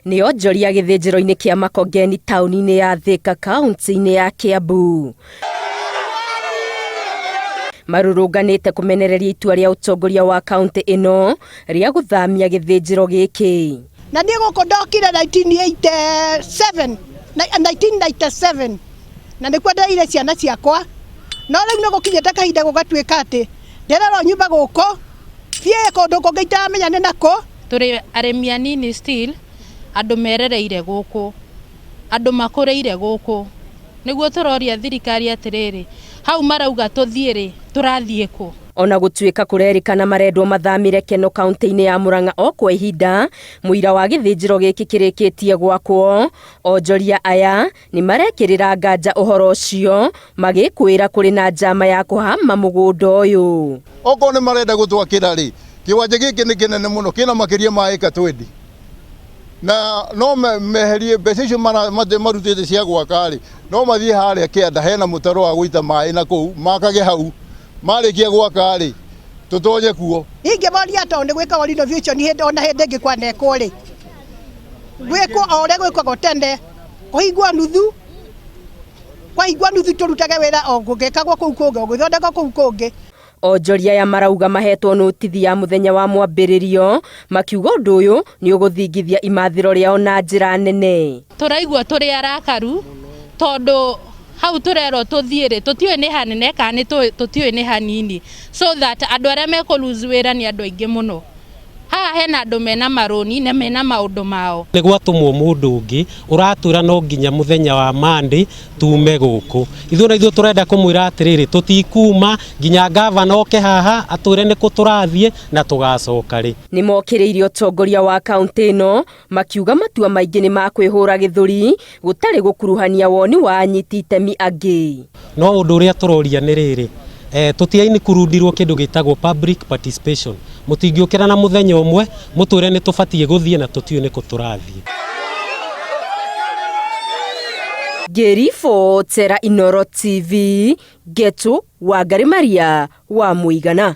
Nĩ onjoria gĩthĩnjĩro-inĩ kĩa Makongeni taũni-inĩ ya Thĩka kaunti-inĩ ya Kiambu. Marũrũnganĩte kũmenereria itua rĩa ũtongoria wa kaunti ĩno rĩa gũthamia gĩthĩnjĩro gĩkĩ. Na niĩ gũkũ ndokire 1987 1997 na nĩkuo ndereire ciana ciakwa, no rĩu nĩ gũkinyĩte kahinda gũgatuĩka atĩ ndererwo nyumba gũkũ thiĩ kũndũ kũngĩ itaramenya nĩ nakũ. Tũrĩ arĩmi anini still, andũ merereire gũkũ, andũ makũrĩire gũkũ. Nĩguo tũroria thirikari atĩrĩrĩ, hau marauga tũthiĩ rĩ, tũrathiĩ kũ? Ona gũtuĩka kũrerĩkana marendwo mathamĩre Kenol kaunti-inĩ ya Murang'a o kwa ihinda, mũira wa gĩthĩnjĩro gĩkĩ kĩrĩkĩtie gwakwo, onjoria aya nĩ marekĩrĩra nganja ũhoro ũcio magĩkwĩra kũrĩ na njama ya kũhama mũgũnda ũyũ. Okorwo nĩ marenda gũtwakĩra rĩ, kĩwanja gĩkĩ nĩ kĩnene mũno, kĩna makĩria ma ĩka 20 na no meherie mbeca icio marutĩte cia gwaka rĩ, no mathiĩ harĩa kĩanda hena mũtaro wa gũita maĩ na kũu, makage hau, marĩkia gwaka rĩ, tũtonye kuo. Ingĩmoria tondũ nĩ gwĩkagwo renovation hĩndĩ ona hĩndĩ ĩngĩ kwanekwo rĩ, gwĩkwo o ũrĩa gwĩkagwo tene, kũhingwo nuthu, kwahingwo nuthu tũrutage wĩra o gũgĩkagwo kũu kũngĩ, o gũgĩthondekwo kũu kũngĩ. Onjoria aya marauga mahetwo nũtithi ya mũthenya wa mwambĩrĩrio, makiuga ũndũ ũyũ nĩ ũgũthingithia imathĩro rĩao na njĩra nene. Tũraigua tũrĩ arakaru tondũ hau tũrerwo tũthiĩ rĩ, tũtiũĩ nĩ hanene kana tũtiũĩ nĩ hanini, so that andũ arĩa mekũ lose wĩra nĩ andũ aingĩ mũno. Haha hena andũ mena marũni na mena maũndũ mao. Nĩ gwatũmwo mũndũ ũngĩ ũratwĩra no nginya mũthenya wa Monday tume gũkũ. Ithuĩ ona ithuĩ tũrenda kũmwĩra atĩrĩrĩ, tũtikuma nginya ngavana oke haha atwĩre nĩkũ tũrathiĩ na tũgacoka rĩ. Nĩ mokĩrĩire ũtongoria wa kaũntĩ ĩno makiuga matua maingĩ nĩ ma kwĩhũra gĩthũri gũtarĩ gũkuruhania woni wa anyiti itemi angĩ. No ũndũ ũrĩa tũroria nĩ rĩrĩ, tũtiaini kurundirwo kĩndũ gĩtagwo public participation. Mũtingĩũkĩra na mũthenya ũmwe mũtwĩre nĩ tũbatiĩ gũthiĩ na tũtiũĩ nĩkũ tũrathiĩ. Ngĩribotera Inooro TV, Ngetu Wangari Maria wa Mũigana.